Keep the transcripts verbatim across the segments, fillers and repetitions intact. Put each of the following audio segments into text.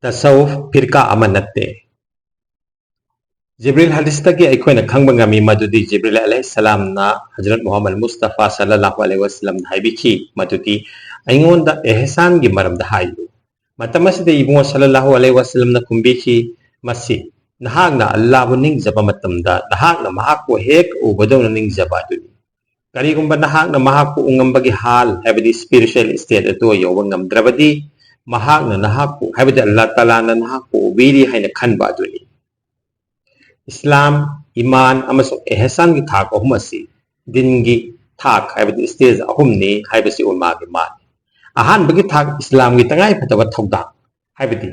ꯇꯁꯧꯐ ꯐꯤꯔꯀꯥ ꯑꯃ ꯅꯠꯇꯦ꯫ ꯖꯤꯕ꯭ꯔꯤꯜ ꯍꯗꯤꯁꯇꯒꯤ ꯑꯩꯈꯣꯏꯅ ꯈꯪꯕ ꯉꯝꯃꯤ ꯃꯗꯨꯗꯤ ꯖꯤꯕ꯭ꯔꯤꯜ ꯑꯂꯩꯍꯤꯁꯁꯂꯥꯝꯅ ꯍꯖꯔꯠ ꯃꯨꯍꯝꯃꯗ ꯃꯨꯁꯇꯐꯥ ꯁꯜꯂꯜꯂꯥꯍꯨ ꯑꯂꯩꯍꯤ ꯋꯥꯁꯜꯂꯝꯅ ꯍꯥꯏꯕꯤꯈꯤ ꯃꯗꯨꯗꯤ, "ꯑꯩꯉꯣꯟꯗ ꯑꯦꯍꯁꯥꯟꯒꯤ ꯃꯔꯝꯗ ꯍꯥꯏꯌꯨ"꯫ ꯃꯇꯝ ꯑꯁꯤꯗ ꯏꯕꯨꯡꯉꯣ ꯁꯜꯂꯜꯂꯥꯍꯨ ꯑꯂꯩꯍꯤ ꯋꯥꯁꯜꯂꯝꯅ ꯈꯨꯝꯕꯤꯈꯤ, "ꯃꯁꯤ ꯅꯍꯥꯛꯅ ꯑꯜꯂꯥꯍꯕꯨ ꯅꯤꯡꯖꯕ ꯃꯇꯝꯗ ꯅꯍꯥꯛꯅ ꯃꯍꯥꯛꯄꯨ ꯍꯦꯛ ꯎꯕꯗꯧꯅ ꯅꯤꯡꯖꯕ ꯑꯗꯨꯅꯤ꯫ ꯀꯔꯤꯒꯨꯝꯕ ꯅꯍꯥꯛꯅ ꯃꯍꯥꯛꯄꯨ ꯎꯉꯝꯕꯒꯤ ꯍꯥꯜ, ꯍꯥꯏꯕꯗꯤ spiritual state ꯑꯗꯨ ꯌꯧꯕ ꯉꯝꯗ꯭ꯔꯕꯗꯤ, ꯃꯍꯥꯛꯅ ꯅꯍꯥꯛꯄꯨ, ꯍꯥꯏꯕꯗꯤ ꯑꯜꯂꯥꯍ ꯇꯥꯂꯥꯅ ꯅꯍꯥꯛꯄꯨ ꯎꯕꯤꯔꯤ ꯍꯥꯏꯅ ꯈꯟꯕ ꯑꯗꯨꯅꯤ"꯫ ꯏꯁꯂꯥꯝ, ꯏꯃꯥꯟ ꯑꯃꯁꯨꯡ ꯑꯦꯍꯁꯥꯟꯒꯤ ꯊꯥꯛ ꯑꯍꯨꯝ ꯑꯁꯤ ꯗꯤꯟꯒꯤ ꯊꯥꯛ, ꯍꯥꯏꯕꯗꯤ stage ꯑꯍꯨꯝꯅꯤ ꯍꯥꯏꯕꯁꯤ ꯎꯂꯃꯥꯒꯤ ꯃꯥꯟꯅꯤ꯫ ꯑꯍꯥꯟꯕꯒꯤ ꯊꯥꯛ ꯏꯁꯂꯥꯝꯒꯤ ꯇꯉꯥꯏꯐꯗꯕ ꯊꯧꯗꯥꯡ, ꯍꯥꯏꯕꯗꯤ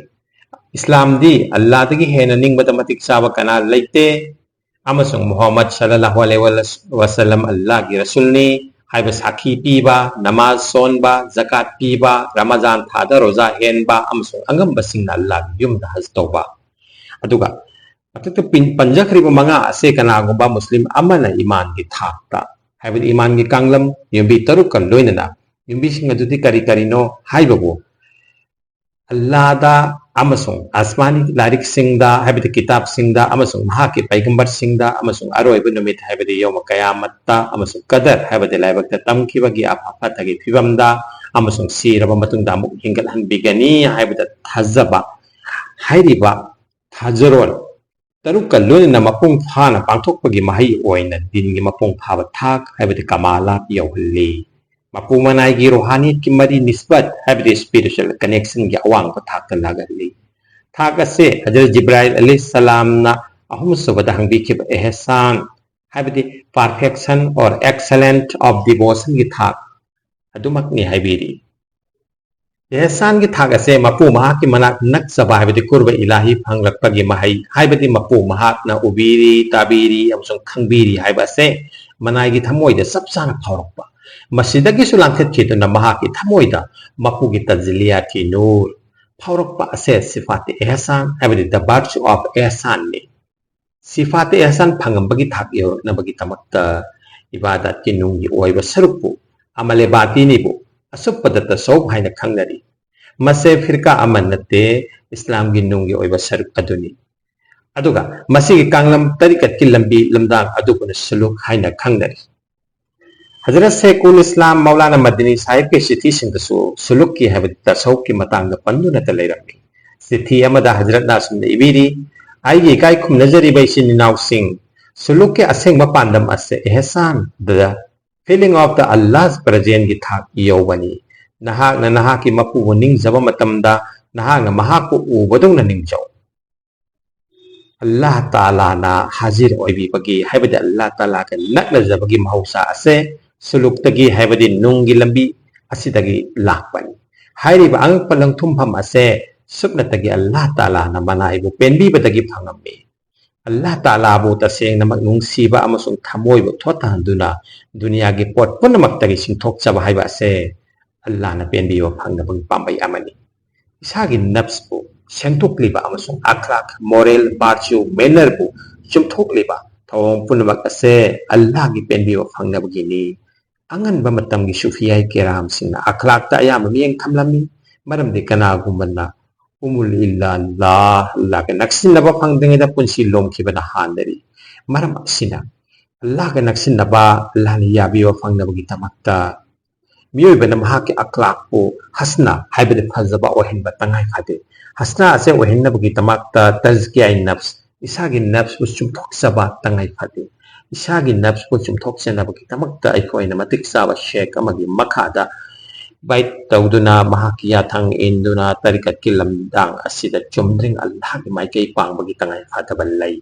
ꯏꯁꯂꯥꯝꯗꯤ ꯑꯜꯂꯥꯗꯒꯤ ꯍꯦꯟꯅ ꯅꯤꯡꯕꯗ ꯃꯇꯤꯛ ꯆꯥꯕ ꯀꯅꯥ ꯂꯩꯇꯦ, ꯑꯃꯁꯨꯡ ꯃꯨꯍꯝꯃꯗ ꯁꯜꯂꯜꯂꯥꯍꯨ ꯑꯂꯩꯍꯤ ꯋꯥꯁꯜꯂꯝ ꯑꯜꯂꯥꯍꯒꯤ ꯔꯁꯨꯜꯅꯤ ꯍꯥꯏꯕ ꯁꯥꯈꯤ ꯄꯤꯕ, ꯅꯃꯥꯖ ꯁꯣꯟꯕ, ꯖꯀꯥꯠ ꯄꯤꯕ, ꯔꯃꯖꯥꯟ ꯊꯥꯗ ꯔꯣꯖꯥ ꯍꯦꯟꯕ, ꯑꯃꯁꯨꯡ ꯑꯉꯝꯕꯁꯤꯡꯅ ꯑꯜꯂꯥꯍꯒꯤ ꯌꯨꯝꯗ ꯍꯖ ꯇꯧꯕ꯫ ꯑꯗꯨꯒ ꯃꯊꯛꯇ ꯄꯤꯟ-, ꯄꯟꯖꯈ꯭ꯔꯤꯕ ꯃꯉꯥ ꯑꯁꯤ ꯀꯅꯥꯒꯨꯝꯕ ꯃꯨꯁꯂꯤꯝ ꯑꯃꯅ ꯏꯃꯥꯟꯒꯤ ꯊꯥꯛꯇ, ꯍꯥꯏꯕꯗꯤ ꯏꯃꯥꯟꯒꯤ ꯀꯥꯡꯂꯝ ꯌꯨꯝꯕꯤ ꯇꯔꯨꯛꯀ ꯂꯣꯏꯅꯅ ꯌꯨꯝꯕꯤꯁꯤꯡ ꯑꯗꯨꯗꯤ ꯀꯔꯤ ꯀꯔꯤꯅꯣ ꯍꯥꯏꯕꯕꯨ, ꯑꯜꯂꯥꯗ ꯑꯃꯁꯨꯡ ꯑꯁꯃꯥꯅꯤ ꯂꯥꯏꯔꯤꯛꯁꯤꯡꯗ, ꯍꯥꯏꯕꯗꯤ ꯀꯤꯇꯥꯕꯁꯤꯡꯗ ꯑꯃꯁꯨꯡ ꯃꯍꯥꯛꯀꯤ ꯄꯩꯒꯝꯕꯔꯁꯤꯡꯗ ꯑꯃꯁꯨꯡ ꯑꯔꯣꯏꯕ ꯅꯨꯃꯤꯠ, ꯍꯥꯏꯕꯗꯤ ꯌꯧꯃ ꯀꯌꯥꯃꯠꯇ ꯑꯃꯁꯨꯡ ꯀꯗꯔ, ꯍꯥꯏꯕꯗꯤ ꯂꯥꯏꯕꯛꯇ ꯇꯝꯈꯤꯕꯒꯤ ꯑꯐ ꯐꯠꯇꯒꯤ ꯐꯤꯕꯝꯗ ꯑꯃꯁꯨꯡ ꯁꯤꯔꯕ ꯃꯇꯨꯡꯗ ꯑꯃꯨꯛ ꯍꯤꯡꯒꯠꯍꯟꯕꯤꯒꯅꯤ ꯍꯥꯏꯕꯗ ꯊꯥꯖꯕ ꯍꯥꯏꯔꯤꯕ ꯊꯥꯖꯔꯣꯜ ꯇꯔꯨꯛꯀ ꯂꯣꯏꯅꯅ ꯃꯄꯨꯡ ꯐꯥꯅ ꯄꯥꯡꯊꯣꯛꯄꯒꯤ ꯃꯍꯩ ꯑꯣꯏꯅ ꯗꯤꯟꯒꯤ ꯃꯄꯨꯡ ꯐꯥꯕ ꯊꯥꯛ, ꯍꯥꯏꯕꯗꯤ ꯀꯃꯥꯂꯥꯠ ꯌꯧꯍꯜꯂꯤ꯫ ꯃꯄꯨ ꯃꯅꯥꯏꯒꯤ ꯔꯨꯍꯥꯅꯤꯌꯠꯀꯤ ꯃꯔꯤ ꯅꯤꯁꯕꯠ, ꯍꯥꯏꯕꯗꯤ spiritual connection ꯒꯤ ꯑꯋꯥꯡꯕ ꯊꯥꯛꯇ ꯂꯥꯛꯍꯜꯂꯤ꯫ ꯊꯥꯛ ꯑꯁꯦ ꯍꯖꯔꯠ ꯖꯤꯕ꯭ꯔꯥꯏꯜ ꯑꯂꯩꯍꯤꯁꯁꯂꯥꯝꯅ ꯑꯍꯨꯝꯁꯨꯕꯗ ꯍꯪꯕꯤꯈꯤꯕ ꯑꯦꯍꯁꯥꯟ, ꯍꯥꯏꯕꯗꯤ perfection or excellence of devotion ꯒꯤ ꯊꯥꯛ ꯑꯗꯨꯃꯛꯅꯤ ꯍꯥꯏꯕꯤꯔꯤ꯫ ꯑꯦꯍꯁꯥꯟꯒꯤ ꯊꯥꯛ ꯑꯁꯦ ꯃꯄꯨ ꯃꯍꯥꯛꯀꯤ ꯃꯅꯥꯛ ꯅꯛꯆꯕ, ꯍꯥꯏꯕꯗꯤ ꯀꯨꯔꯕ ꯏꯂꯥꯍꯤ ꯐꯪꯂꯛꯄꯒꯤ ꯃꯍꯩ, ꯍꯥꯏꯕꯗꯤ ꯃꯄꯨ ꯃꯍꯥꯛꯅ ꯎꯕꯤꯔꯤ, ꯇꯥꯕꯤꯔꯤ ꯑꯃꯁꯨꯡ ꯈꯪꯕꯤꯔꯤ ꯍꯥꯏꯕ ꯑꯁꯦ ꯃꯅꯥꯏꯒꯤ ꯊꯃꯣꯏꯗ ꯆꯞ ꯆꯥꯅ ꯐꯥꯎꯔꯛꯄ꯫ ꯃꯁꯤꯗꯒꯤꯁꯨ ꯂꯥꯟꯊꯠꯈꯤꯗꯨꯅ ꯃꯍꯥꯛꯀꯤ ꯊꯃꯣꯏꯗ ꯃꯄꯨꯒꯤ ꯇꯖꯂꯤꯌꯥꯇꯤ ꯅꯨꯔ ꯐꯥꯎꯔꯛꯄ ꯑꯁꯦ ꯁꯤꯐꯥꯇꯤ ꯑꯦꯍꯁꯥꯟ, ꯍꯥꯏꯕꯗꯤ the virtue of ꯑꯦꯍꯁꯥꯟꯅꯤ꯫ ꯁꯤꯐꯥꯇꯤ ꯑꯦꯍꯁꯥꯟ ꯐꯪꯉꯝꯕꯒꯤ ꯊꯥꯛ ꯌꯧꯔꯛꯅꯕꯒꯤꯗꯃꯛꯇ ꯏꯕꯥꯗꯠꯀꯤ ꯅꯨꯡꯒꯤ ꯑꯣꯏꯕ ꯁꯔꯨꯛꯄꯨ, ꯑꯃꯂꯦ ꯕꯥꯇꯤꯅꯤꯕꯨ, ꯑꯁꯨꯞꯄꯗ ꯇꯁꯧꯐ ꯍꯥꯏꯅ ꯈꯪꯅꯔꯤ꯫ ꯃꯁꯦ ꯐꯤꯔꯀꯥ ꯑꯃ ꯅꯠꯇꯦ, ꯏꯁꯂꯥꯝꯒꯤ ꯅꯨꯡꯒꯤ ꯑꯣꯏꯕ ꯁꯔꯨꯛ ꯑꯗꯨꯅꯤ꯫ ꯑꯗꯨꯒ ꯃꯁꯤꯒꯤ ꯀꯥꯡꯂꯝ ꯇꯔꯤꯀꯠꯀꯤ ꯂꯝꯕꯤ ꯂꯝꯗꯥꯡ ꯑꯗꯨꯕꯨꯅ ꯁꯨꯂꯨꯛ ꯍꯥꯏꯅ ꯈꯪꯅꯔꯤ꯫ ꯍꯖꯔꯠ ꯁꯦꯈꯨꯜ ꯏꯁꯂꯥꯝ ꯃꯧꯂꯥꯅꯥ ꯃꯗꯅꯤ ꯁꯥꯍꯤꯕꯀꯤ ꯆꯤꯊꯤꯁꯤꯡꯗꯁꯨ ꯁꯨꯂꯨꯛꯀꯤ ꯍꯥꯏꯕꯗꯤ ꯇꯁꯧꯐꯀꯤ ꯃꯇꯥꯡꯗ ꯄꯟꯗꯨꯅꯇ ꯂꯩꯔꯝꯃꯤ꯫ ꯆꯤꯊꯤ ꯑꯃꯗ ꯍꯖꯔꯠꯅ ꯑꯁꯨꯝꯅ ꯏꯕꯤꯔꯤ, "ꯑꯩꯒꯤ ꯏꯀꯥꯏ ꯈꯨꯝꯅꯖꯔꯤꯕ ꯏꯆꯤꯟ ꯏꯅꯥꯎꯁꯤꯡ, ꯁꯨꯂꯨꯛꯀꯤ ꯑꯁꯦꯡꯕ ꯄꯥꯟꯗꯝ ꯑꯁꯦ ꯑꯦꯍꯁꯥꯟ, the feeling of the Allah's presence ꯒꯤ ꯊꯥꯛ ꯌꯧꯕꯅꯤ꯫ ꯅꯍꯥꯛꯅ ꯅꯍꯥꯛꯀꯤ ꯃꯄꯨꯕꯨ ꯅꯤꯡꯖꯕ ꯃꯇꯝꯗ ꯅꯍꯥꯛꯅ ꯃꯍꯥꯛꯄꯨ ꯎꯕꯗꯧꯅ ꯅꯤꯡꯖꯧ꯫" ꯑꯜꯂꯥꯍ ꯇꯥꯂꯥꯅ ꯍꯥꯖꯤꯔ ꯑꯣꯏꯕꯤꯕꯒꯤ, ꯍꯥꯏꯕꯗꯤ ꯑꯜꯂꯥꯍ ꯇꯥꯂꯥꯒ ꯅꯛꯅꯖꯕꯒꯤ ꯃꯍꯧꯁꯥ ꯑꯁꯦ ꯁꯨꯂꯨꯛꯇꯒꯤ, ꯍꯥꯏꯕꯗꯤ ꯅꯨꯡꯒꯤ ꯂꯝꯕꯤ ꯑꯁꯤꯗꯒꯤ ꯂꯥꯛꯄꯅꯤ꯫ ꯍꯥꯏꯔꯤꯕ ꯑꯉꯛꯄ ꯂꯪꯊꯨꯝꯐꯝ ꯑꯁꯦ ꯁꯨꯞꯅꯇꯒꯤ ꯑꯜꯂꯥꯍ ꯇꯥꯂꯥꯅ ꯃꯅꯥꯏꯕꯨ ꯄꯦꯟꯕꯤꯕꯗꯒꯤ ꯐꯪꯉꯝꯃꯤ꯫ ꯑꯜꯂꯥꯍ ꯇꯥꯂꯥꯕꯨ ꯇꯁꯦꯡꯅꯃꯛ ꯅꯨꯡꯁꯤꯕ ꯑꯃꯁꯨꯡ ꯊꯃꯣꯏꯕꯨ ꯊꯣꯠꯊꯍꯟꯗꯨꯅ ꯗꯨꯅꯤꯌꯥꯒꯤ ꯄꯣꯠ ꯄꯨꯝꯅꯃꯛꯇꯒꯤ ꯆꯤꯡꯊꯣꯛꯆꯕ ꯍꯥꯏꯕ ꯑꯁꯦ ꯑꯜꯂꯥꯍꯅ ꯄꯦꯟꯕꯤꯕ ꯐꯪꯅꯕꯒꯤ ꯄꯥꯝꯕꯩ ꯑꯃꯅꯤ꯫ ꯏꯁꯥꯒꯤ ꯅꯐꯁꯄꯨ ꯁꯦꯡꯗꯣꯛꯂꯤꯕ ꯑꯃꯁꯨꯡ ꯑꯈ꯭ꯂꯥꯛ, moral virtue, manner ꯕꯨ ꯆꯨꯝꯊꯣꯛꯂꯤꯕ ꯊꯧꯑꯣꯡ ꯄꯨꯝꯅꯃꯛ ꯑꯁꯦ ꯑꯜꯂꯥꯍꯒꯤ ꯄꯦꯟꯕꯤꯕ ꯐꯪꯅꯕꯒꯤꯅꯤ꯫ ꯑꯉꯟꯕ ꯃꯇꯝꯒꯤ ꯁꯨꯐꯤꯌꯥꯏ ꯀꯦꯔꯥꯝꯁꯤꯡꯅ ꯑꯈ꯭ꯂꯥꯛꯇ ꯑꯌꯥꯝꯕ ꯃꯤꯠꯌꯦꯡ ꯊꯝꯂꯝꯃꯤ, ꯃꯔꯝꯗꯤ ꯀꯅꯥꯒꯨꯝꯕꯅ ꯎꯃꯨꯜ ꯏꯜꯂꯥ ꯑꯜꯂꯥꯍ, ꯑꯜꯂꯥꯍꯒ ꯅꯛꯁꯤꯟꯅꯕ ꯐꯪꯗ꯭ꯔꯤꯉꯩꯗ ꯄꯨꯟꯁꯤ ꯂꯣꯝꯈꯤꯕꯅ ꯍꯥꯟꯅꯔꯤ꯫ ꯃꯔꯝ ꯑꯁꯤꯅ, ꯑꯜꯂꯥꯍꯒ ꯅꯛꯁꯤꯟꯅꯕ, ꯑꯜꯂꯥꯍꯅ ꯌꯥꯕꯤꯕ ꯐꯪꯅꯕꯒꯤꯗꯃꯛꯇ ꯃꯤꯑꯣꯏꯕꯅ ꯃꯍꯥꯛꯀꯤ ꯑꯈ꯭ꯂꯥꯛꯄꯨ ꯍꯁꯅ, ꯍꯥꯏꯕꯗꯤ ꯐꯖꯕ ꯑꯣꯏꯍꯟꯕ ꯇꯉꯥꯏ ꯐꯗꯦ꯫ ꯍꯁꯅ ꯑꯁꯦ ꯑꯣꯏꯍꯟꯅꯕꯒꯤꯗꯃꯛꯇ ꯇꯖꯀꯤꯌꯥꯏ ꯅꯐꯁ, ꯏꯁꯥꯒꯤ ꯅꯐꯁꯄꯨ ꯆꯨꯝꯊꯣꯛꯆꯕ ꯇꯉꯥꯏ ꯐꯗꯦ꯫ ꯏꯁꯥꯒꯤ ꯅꯐꯁꯄꯨ ꯆꯨꯝꯊꯣꯛꯆꯅꯕꯒꯤꯗꯃꯛꯇ ꯑꯩꯈꯣꯏꯅ ꯃꯇꯤꯛ ꯆꯥꯕ ꯁꯦꯈ ꯑꯃꯒꯤ ꯃꯈꯥꯗ ꯕꯥꯏꯠ ꯇꯧꯗꯨꯅ, ꯃꯍꯥꯛꯀꯤ ꯌꯥꯊꯪ ꯏꯟꯗꯨꯅ ꯇꯔꯤꯀꯠꯀꯤ ꯂꯝꯗꯥꯡ ꯑꯁꯤꯗ ꯆꯨꯝꯗ꯭ꯔꯤꯡ ꯑꯜꯂꯥꯍꯒꯤ ꯃꯥꯏꯀꯩ ꯄꯥꯡꯕꯒꯤ ꯇꯉꯥꯏ ꯐꯗꯕ ꯂꯩ꯫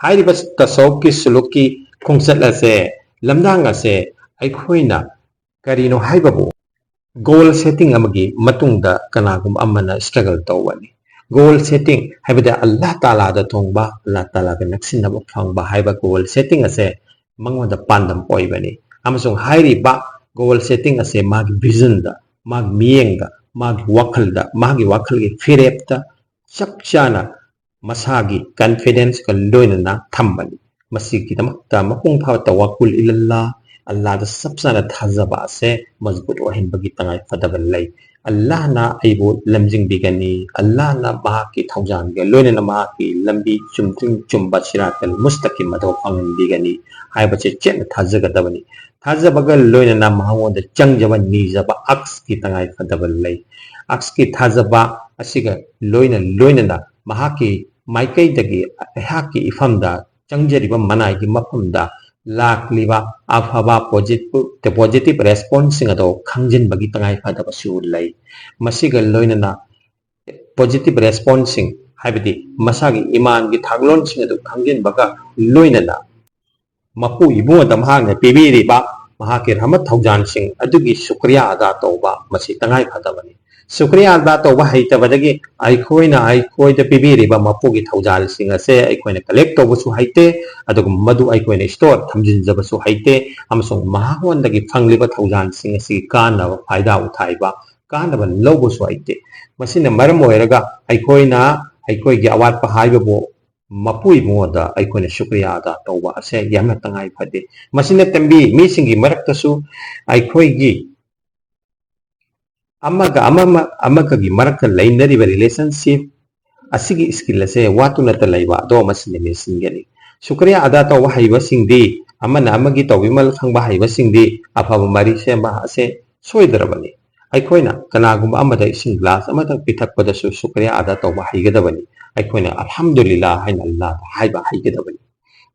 ꯍꯥꯏꯔꯤꯕ ꯇꯁꯧꯐꯀꯤ ꯁꯨꯂꯨꯛꯀꯤ ꯈꯣꯡꯆꯠ ꯑꯁꯦ, ꯂꯝꯗꯥꯡ ꯑꯁꯦ ꯑꯩꯈꯣꯏꯅ ꯀꯔꯤꯅꯣ ꯍꯥꯏꯕꯕꯨ goal setting ꯑꯃꯒꯤ ꯃꯇꯨꯡꯗ ꯀꯅꯥꯒꯨꯝꯕ ꯑꯃꯅ struggle ꯇꯧꯕꯅꯤ꯫ Goal setting ꯍꯥꯏꯕꯗꯤ ꯑꯜꯂꯥꯍ ꯇꯥꯂꯥꯗ ꯊꯣꯡꯕ, ꯑꯜꯂꯥꯍ ꯇꯥꯂꯥꯒ ꯅꯛꯁꯤꯟꯅꯕ ꯐꯪꯕ ꯍꯥꯏꯕ goal setting ꯑꯁꯦ ꯃꯉꯣꯟꯗ ꯄꯥꯟꯗꯝ ꯑꯣꯏꯕꯅꯤ꯫ ꯑꯃꯁꯨꯡ ꯍꯥꯏꯔꯤꯕ goal setting ꯑꯁꯦ ꯃꯥꯒꯤ vision ꯗ, ꯃꯥꯒꯤ ꯃꯤꯠꯌꯦꯡꯗ, ꯃꯥꯒꯤ ꯋꯥꯈꯜꯗ, ꯃꯥꯒꯤ ꯋꯥꯈꯜꯒꯤ ꯐꯤꯔꯦꯞꯇ ꯆꯞ ꯆꯥꯅ ꯃꯁꯥꯒꯤ confidence ꯀ ꯂꯣꯏꯅꯅ ꯊꯝꯕꯅꯤ꯫ ꯃꯁꯤꯒꯤꯗꯃꯛꯇ ꯃꯄꯨꯡ ꯐꯥꯕ ꯇꯋꯥꯀꯨꯜ ꯏꯂꯜꯂꯥ, ꯑꯜꯂꯥꯗ ꯆꯞ ꯆꯥꯅ ꯊꯥꯖꯕ ꯑꯁꯦ ꯃꯖꯕꯨꯠ ꯑꯣꯏꯍꯟꯕꯒꯤ ꯇꯉꯥꯏ ꯐꯗꯕ ꯂꯩ꯫ ꯑꯜꯂꯥꯍꯅ ꯑꯩꯕꯨ ꯂꯝꯖꯤꯡꯕꯤꯒꯅꯤ, ꯑꯜꯂꯥꯍꯅ ꯃꯍꯥꯛꯀꯤ ꯊꯧꯖꯥꯜꯒ ꯂꯣꯏꯅꯅ ꯃꯍꯥꯛꯀꯤ ꯂꯝꯕꯤ ꯆꯨꯝꯗ꯭ꯔꯤꯡ ꯆꯨꯝꯕ ꯁꯤꯔꯥꯇꯜ ꯃꯨꯁꯇꯀꯤꯝ ꯑꯗꯣ ꯐꯪꯍꯟꯕꯤꯒꯅꯤ ꯍꯥꯏꯕꯁꯦ ꯆꯦꯠꯅ ꯊꯥꯖꯒꯗꯕꯅꯤ꯫ ꯊꯥꯖꯕꯒ ꯂꯣꯏꯅꯅ ꯃꯉꯣꯟꯗ ꯆꯪꯖꯕ, ꯅꯤꯖꯕ ꯑꯛꯁꯀꯤ ꯇꯉꯥꯏ ꯐꯗꯕ ꯂꯩ꯫ ꯑꯛꯁꯀꯤ ꯊꯥꯖꯕ ꯑꯁꯤꯒ ꯂꯣꯏꯅ ꯂꯣꯏꯅꯅ ꯃꯍꯥꯛꯀꯤ ꯃꯥꯏꯀꯩꯗꯒꯤ ꯑꯩꯍꯥꯛꯀꯤ ꯏꯐꯝꯗ ꯆꯪꯖꯔꯤꯕ ꯃꯅꯥꯏꯒꯤ ꯃꯐꯝꯗ ꯂꯥꯛꯂꯤꯕ ꯑꯐꯕ positive, positive responseꯁꯤꯡ ꯑꯗꯣ ꯈꯪꯖꯤꯟꯕꯒꯤ ꯇꯉꯥꯏ ꯐꯗꯕꯁꯨ ꯂꯩ꯫ ꯃꯁꯤꯒ ꯂꯣꯏꯅꯅ positive responseꯁꯤꯡ, ꯍꯥꯏꯕꯗꯤ ꯃꯁꯥꯒꯤ ꯏꯃꯥꯟꯒꯤ ꯊꯥꯛꯂꯣꯟꯁꯤꯡ ꯑꯗꯨ ꯈꯪꯖꯤꯟꯕꯒ ꯂꯣꯏꯅꯅ ꯃꯄꯨ ꯏꯕꯨꯡꯉꯣꯗ ꯃꯍꯥꯛꯅ ꯄꯤꯕꯤꯔꯤꯕ ꯃꯍꯥꯛꯀꯤ ꯔꯍꯃꯠ ꯊꯧꯖꯥꯜꯁꯤꯡ ꯑꯗꯨꯒꯤ ꯁꯨꯀ꯭ꯔꯤꯌꯥ ꯑꯗꯥ ꯇꯧꯕ ꯃꯁꯤ ꯇꯉꯥꯏ ꯐꯗꯕꯅꯤ꯫ ꯁꯨꯀ꯭ꯔꯤꯌꯥ ꯑꯗꯥ ꯇꯧꯕ ꯍꯩꯇꯕꯗꯒꯤ ꯑꯩꯈꯣꯏꯅ ꯑꯩꯈꯣꯏꯗ ꯄꯤꯕꯤꯔꯤꯕ ꯃꯄꯨꯒꯤ ꯊꯧꯖꯥꯜꯁꯤꯡ ꯑꯁꯦ ꯑꯩꯈꯣꯏꯅ collect ꯇꯧꯕꯁꯨ ꯍꯩꯇꯦ, ꯑꯗꯨꯒ ꯃꯗꯨ ꯑꯩꯈꯣꯏꯅ store ꯊꯝꯖꯤꯟꯖꯕꯁꯨ ꯍꯩꯇꯦ, ꯑꯃꯁꯨꯡ ꯃꯉꯣꯟꯗꯒꯤ ꯐꯪꯂꯤꯕ ꯊꯧꯖꯥꯜꯁꯤꯡ ꯑꯁꯤꯒꯤ ꯀꯥꯟꯅꯕ ꯐꯥꯏꯗꯥ ꯎꯊꯥꯏꯕ ꯀꯥꯟꯅꯕ ꯂꯧꯕꯁꯨ ꯍꯩꯇꯦ꯫ ꯃꯁꯤꯅ ꯃꯔꯝ ꯑꯣꯏꯔꯒ ꯑꯩꯈꯣꯏꯅ ꯑꯩꯈꯣꯏꯒꯤ ꯑꯋꯥꯠꯄ ꯍꯥꯏꯕꯕꯨ ꯃꯄꯨ ꯏꯕꯨꯡꯉꯣꯗ ꯑꯩꯈꯣꯏꯅ ꯁꯨꯀ꯭ꯔꯤꯌꯥ ꯑꯗꯥ ꯇꯧꯕ ꯑꯁꯦ ꯌꯥꯝꯅ ꯇꯉꯥꯏ ꯐꯗꯦ꯫ ꯃꯁꯤꯅ ꯇꯝꯕꯤ ꯃꯤꯁꯤꯡꯒꯤ ꯃꯔꯛꯇꯁꯨ ꯑꯩꯈꯣꯏꯒꯤ ꯑꯃꯒ ꯑꯃ, ꯑꯃꯒꯒꯤ ꯃꯔꯛꯇ ꯂꯩꯅꯔꯤꯕ relationship ꯑꯁꯤꯒꯤ skill ꯑꯁꯦ ꯋꯥꯠꯇꯨꯅꯇ ꯂꯩꯕ ꯑꯗꯣ ꯃꯁꯤꯅ ꯃꯦꯟꯁꯤꯟꯒꯅꯤ꯫ ꯁꯨꯀ꯭ꯔꯤꯌꯥ ꯑꯗꯥ ꯇꯧꯕ ꯍꯩꯕꯁꯤꯡꯗꯤ, ꯑꯃꯅ ꯑꯃꯒꯤ ꯇꯧꯕꯤꯃꯜ ꯈꯪꯕ ꯍꯩꯕꯁꯤꯡꯗꯤ ꯑꯐꯕ ꯃꯔꯤ ꯁꯦꯝꯕ ꯑꯁꯦ ꯁꯣꯏꯗ꯭ꯔꯕꯅꯤ꯫ ꯑꯩꯈꯣꯏꯅ ꯀꯅꯥꯒꯨꯝꯕ ꯑꯃꯗ ꯏꯁꯤꯡ glass ꯑꯃꯇꯪ ꯄꯤꯊꯛꯄꯗꯁꯨ ꯁꯨꯀ꯭ꯔꯤꯌꯥ ꯑꯗꯥ ꯇꯧꯕ ꯍꯩꯒꯗꯕꯅꯤ꯫ ꯑꯩꯈꯣꯏꯅ "ꯑꯜꯍꯝꯗꯨꯂꯤꯜꯂꯥ" ꯍꯥꯏꯅ ꯑꯜꯂꯥꯍꯗ ꯍꯥꯏꯕ ꯍꯩꯒꯗꯕꯅꯤ꯫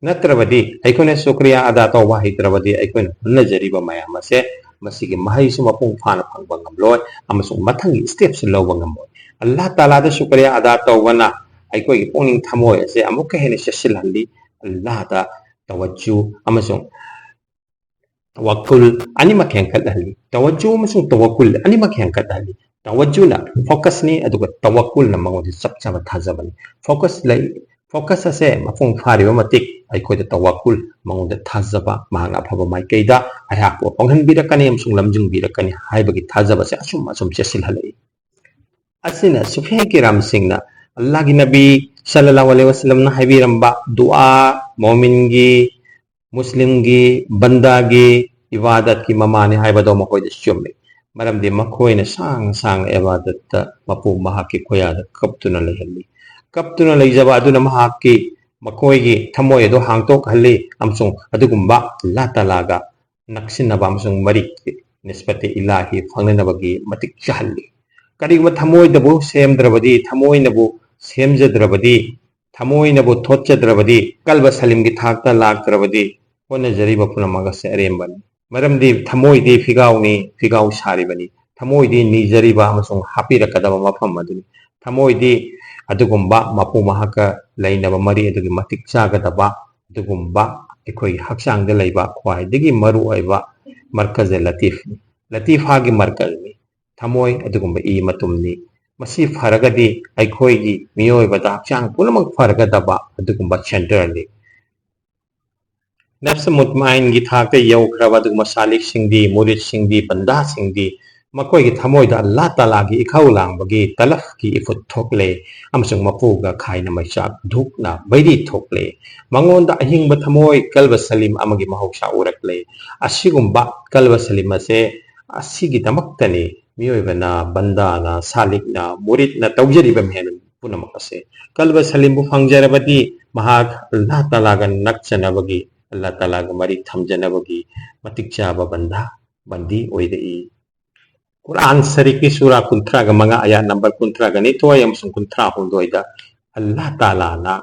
ꯅꯠꯇ꯭ꯔꯕꯗꯤ, ꯑꯩꯈꯣꯏꯅ ꯁꯨꯀ꯭ꯔꯤꯌꯥ ꯑꯗꯥ ꯇꯧꯕ ꯍꯩꯇ꯭ꯔꯕꯗꯤ, ꯑꯩꯈꯣꯏꯅ ꯍꯣꯠꯅꯖꯔꯤꯕ ꯃꯌꯥꯝ ꯑꯁꯦ ꯃꯁꯤꯒꯤ ꯃꯍꯩꯁꯨ ꯃꯄꯨꯡ ꯐꯥꯅ ꯐꯪꯕ ꯉꯝꯂꯣꯏ ꯑꯃꯁꯨꯡ ꯃꯊꯪꯒꯤ stepꯁꯨ ꯂꯧꯕ ꯉꯝꯂꯣꯏ꯫ ꯑꯜꯂꯥꯍ ꯇꯥꯂꯥꯗ ꯁꯨꯀ꯭ꯔꯤꯌꯥ ꯑꯗꯥ ꯇꯧꯕꯅ ꯑꯩꯈꯣꯏꯒꯤ ꯄꯨꯛꯅꯤꯡ ꯊꯃꯣꯏ ꯑꯁꯦ ꯑꯃꯨꯛꯀ ꯍꯦꯟꯅ ꯆꯦꯠꯁꯤꯜꯍꯜꯂꯤ꯫ ꯑꯜꯂꯥꯍꯗ ꯇꯋꯖꯨ ꯑꯃꯁꯨꯡ ꯇꯋꯛꯀꯨꯜ ꯑꯅꯤꯃꯛ ꯍꯦꯟꯒꯠꯍꯜꯂꯤ꯫ ꯇꯋꯖꯨ ꯑꯃꯁꯨꯡ ꯇꯋꯛꯀꯨꯜ ꯑꯅꯤꯃꯛ ꯍꯦꯟꯒꯠꯍꯜꯂꯤ꯫ ꯇꯋꯖꯨꯅ focusꯅꯤ, ꯑꯗꯨꯒ ꯇꯋꯛꯀꯨꯜꯅ ꯃꯉꯣꯟꯗ ꯆꯞ ꯆꯥꯕ ꯊꯥꯖꯕꯅꯤ꯫ Focus ꯂꯩ, focus ꯑꯁꯦ ꯃꯄꯨꯡ ꯐꯥꯔꯤꯕ ꯃꯇꯤꯛ ꯑꯩꯈꯣꯏꯗ ꯇꯋꯛꯀꯨꯜ, ꯃꯉꯣꯟꯗ ꯊꯥꯖꯕ, ꯃꯍꯥꯛꯅ ꯑꯐꯕ ꯃꯥꯏꯀꯩꯗ ꯑꯩꯍꯥꯛꯄꯨ ꯍꯣꯡꯍꯟꯕꯤꯔꯛꯀꯅꯤ ꯑꯃꯁꯨꯡ ꯂꯝꯖꯤꯡꯕꯤꯔꯛꯀꯅꯤ ꯍꯥꯏꯕꯒꯤ ꯊꯥꯖꯕꯁꯦ ꯑꯁꯨꯝ ꯑꯁꯨꯝ ꯆꯦꯠꯁꯤꯜꯍꯜꯂꯛꯏ꯫ ꯑꯁꯤꯅ ꯁꯨꯐꯤꯌꯥ ꯀꯤꯔꯥꯝꯁꯤꯡꯅ ꯑꯜꯂꯥꯍꯒꯤ ꯅꯕꯤ ꯁꯜꯂꯜꯂꯥꯍꯨ ꯑꯂꯩꯍꯤ ꯋꯁꯜꯂꯝꯅ ꯍꯥꯏꯕꯤꯔꯝꯕ ꯗꯨꯑꯥ, ꯃꯣꯃꯤꯟꯒꯤ, ꯃꯨꯁꯂꯤꯝꯒꯤ, ꯕꯟꯗꯥꯒꯤ ꯏꯕꯥꯗꯠꯀꯤ ꯃꯃꯥꯅꯤ ꯍꯥꯏꯕꯗꯣ ꯃꯈꯣꯏꯗ ꯆꯨꯝꯃꯤ꯫ ꯃꯔꯝꯗꯤ ꯃꯈꯣꯏꯅ ꯁꯥꯡ ꯁꯥꯡꯅ ꯏꯕꯥꯗꯠꯇ ꯃꯄꯨ ꯃꯍꯥꯛꯀꯤ ꯈꯨꯌꯥꯗ ꯀꯞꯇꯨꯅ ꯂꯩꯍꯜꯂꯤ꯫ ꯀꯞꯇꯨꯅ ꯂꯩꯖꯕ ꯑꯗꯨꯅ ꯃꯍꯥꯛꯀꯤ, ꯃꯈꯣꯏꯒꯤ ꯊꯃꯣꯏ ꯑꯗꯨ ꯍꯥꯡꯗꯣꯛꯍꯜꯂꯤ ꯑꯃꯁꯨꯡ ꯑꯗꯨꯒꯨꯝꯕ ꯑꯜꯂꯥꯍ ꯇꯥꯂꯥꯒ ꯅꯛꯁꯤꯟꯅꯕ ꯑꯃꯁꯨꯡ ꯃꯔꯤ, ꯅꯤꯁꯕꯇꯦ ꯏꯂꯥꯍꯤ, ꯐꯪꯅꯅꯕꯒꯤ ꯃꯇꯤꯛ ꯆꯥꯍꯜꯂꯤ꯫ ꯀꯔꯤꯒꯨꯝꯕ ꯊꯃꯣꯏꯗꯕꯨ ꯁꯦꯝꯗ꯭ꯔꯕꯗꯤ, ꯊꯃꯣꯏꯅꯕꯨ ꯁꯦꯝꯖꯗ꯭ꯔꯕꯗꯤ, ꯊꯃꯣꯏꯅꯕꯨ ꯊꯣꯠꯆꯗ꯭ꯔꯕꯗꯤ, ꯀꯜꯕ ꯁꯂꯤꯝꯒꯤ ꯊꯥꯛꯇ ꯂꯥꯛꯇ꯭ꯔꯕꯗꯤ, ꯍꯣꯠꯅꯖꯔꯤꯕ ꯄꯨꯝꯅꯃꯛ ꯑꯁꯤ ꯑꯔꯦꯝꯕꯅꯤ꯫ ꯃꯔꯝꯗꯤ ꯊꯃꯣꯏꯗꯤ ꯐꯤꯒꯥꯎꯅꯤ, ꯐꯤꯒꯥꯎ ꯁꯥꯔꯤꯕꯅꯤ꯫ ꯊꯃꯣꯏꯗꯤ ꯅꯤꯖꯔꯤꯕ ꯑꯃꯁꯨꯡ ꯍꯥꯞꯄꯤꯔꯛꯀꯗꯕ ꯃꯐꯝ ꯑꯗꯨꯅꯤ꯫ ꯊꯃꯣꯏꯗꯤ ꯑꯗꯨꯒꯨꯝꯕ ꯃꯄꯨ ꯃꯍꯥꯛꯀ ꯂꯩꯅꯕ ꯃꯔꯤ ꯑꯗꯨꯒꯤ ꯃꯇꯤꯛ ꯆꯥꯒꯗꯕ ꯑꯗꯨꯒꯨꯝꯕ ꯑꯩꯈꯣꯏꯒꯤ ꯍꯛꯆꯥꯡꯗ ꯂꯩꯕ ꯈ꯭ꯋꯥꯏꯗꯒꯤ ꯃꯔꯨꯑꯣꯏꯕ ꯃꯔꯀꯖ ꯂꯇꯤꯐꯅꯤ꯫ ꯂꯇꯤꯐꯥꯒꯤ ꯃꯔꯀꯖꯅꯤ꯫ ꯊꯃꯣꯏ ꯑꯗꯨꯒꯨꯝꯕ ꯏ ꯃꯇꯨꯝꯅꯤ꯫ ꯃꯁꯤ ꯐꯔꯒꯗꯤ ꯑꯩꯈꯣꯏꯒꯤ ꯃꯤꯑꯣꯏꯕꯗ ꯍꯛꯆꯥꯡ ꯄꯨꯝꯅꯃꯛ ꯐꯔꯒꯗꯕ ꯑꯗꯨꯒꯨꯝꯕ ꯁꯦꯟꯇꯔꯅꯤ꯫ ꯅꯐꯁ ꯃꯨꯠꯃꯥꯏꯟꯒꯤ ꯊꯥꯛꯇ ꯌꯧꯈ꯭ꯔꯕ ꯑꯗꯨꯒꯨꯝꯕ ꯁꯥꯂꯤꯛꯁꯤꯡꯗꯤ, ꯃꯨꯔꯤꯠꯁꯤꯡꯗꯤ, ꯕꯟꯗꯥꯁꯤꯡꯗꯤ ꯃꯈꯣꯏꯒꯤ ꯊꯃꯣꯏꯗ ꯑꯜꯂꯥꯍ ꯇꯥꯂꯥꯒꯤ ꯏꯈꯧ ꯂꯥꯡꯕꯒꯤ ꯇꯂꯐꯀꯤ ꯏꯐꯨꯠ ꯊꯣꯛꯂꯦ ꯑꯃꯁꯨꯡ ꯃꯄꯨꯒ ꯈꯥꯏꯅ ꯃꯩꯆꯥꯛ ꯙꯨꯛꯅ ꯃꯩꯔꯤ ꯊꯣꯛꯂꯦ꯫ ꯃꯉꯣꯟꯗ ꯑꯍꯤꯡꯕ ꯊꯃꯣꯏ ꯀꯜꯕ ꯁꯂꯤꯝ ꯑꯃꯒꯤ ꯃꯍꯧꯁꯥ ꯎꯔꯛꯂꯦ꯫ ꯑꯁꯤꯒꯨꯝꯕ ꯀꯜꯕ ꯁꯂꯤꯝ ꯑꯁꯦ ꯑꯁꯤꯒꯤꯗꯃꯛꯇꯅꯤ ꯃꯤꯑꯣꯏꯕꯅ, ꯕꯟꯗꯥꯅ, ꯁꯥꯂꯤꯛꯅ, ꯃꯨꯔꯤꯠꯅ ꯇꯧꯖꯔꯤꯕ ꯃꯌꯥꯝ ꯄꯨꯝꯅꯃꯛ ꯑꯁꯦ꯫ ꯀꯜꯕ ꯁꯂꯤꯝꯕꯨ ꯐꯪꯖꯔꯕꯗꯤ ꯃꯍꯥꯛ ꯑꯜꯂꯥꯍ ꯇꯥꯂꯥꯒ ꯅꯛꯆꯅꯕꯒꯤ, ꯑꯜꯂꯥꯍ ꯇꯥꯂꯥꯒ ꯃꯔꯤ ꯊꯝꯖꯅꯕꯒꯤ ꯃꯇꯤꯛ ꯆꯥꯕ ꯕꯟꯗꯥ, ꯕꯟꯗꯤ ꯑꯣꯏꯔꯛꯏ꯫ ꯀꯨꯔꯥꯟ ꯁꯔꯤꯐꯀꯤ ꯁꯨꯔꯥ ꯀꯨꯟꯊ꯭ꯔꯥꯒ ꯃꯉꯥ, ꯑꯌꯥꯠ ꯅꯝꯕꯔ ꯀꯨꯟꯊ꯭ꯔꯥꯒ ꯅꯤꯊꯣꯏ ꯑꯃꯁꯨꯡ ꯀꯨꯟꯊ꯭ꯔꯥ ꯍꯨꯝꯗꯣꯏꯗ ꯑꯜꯂꯥꯍ ꯇꯥꯂꯥꯅ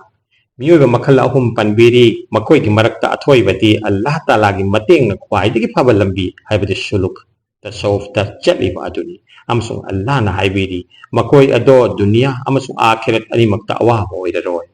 ꯃꯤꯑꯣꯏꯕ ꯃꯈꯜ ꯑꯍꯨꯝ ꯄꯟꯕꯤꯔꯤ, ꯃꯈꯣꯏꯒꯤ ꯃꯔꯛꯇ ꯑꯊꯣꯏꯕꯗꯤ ꯑꯜꯂꯥꯍ ꯇꯥꯂꯥꯒꯤ ꯃꯇꯦꯡꯅ ꯈ꯭ꯋꯥꯏꯗꯒꯤ ꯐꯕ ꯂꯝꯕꯤ, ꯍꯥꯏꯕꯗꯤ ꯁꯨꯂꯨꯛ, ꯇꯁꯧꯐꯇ ꯆꯠꯂꯤꯕ ꯑꯗꯨꯅꯤ꯫ ꯑꯃꯁꯨꯡ ꯑꯜꯂꯥꯍꯅ ꯍꯥꯏꯕꯤꯔꯤ, ꯃꯈꯣꯏ ꯑꯗꯣ ꯗꯨꯅꯤꯌꯥ ꯑꯃꯁꯨꯡ ꯑꯥꯈꯤꯔꯠ ꯑꯅꯤꯃꯛꯇ ꯑꯋꯥꯕ ꯑꯣꯏꯔꯔꯣꯏ꯫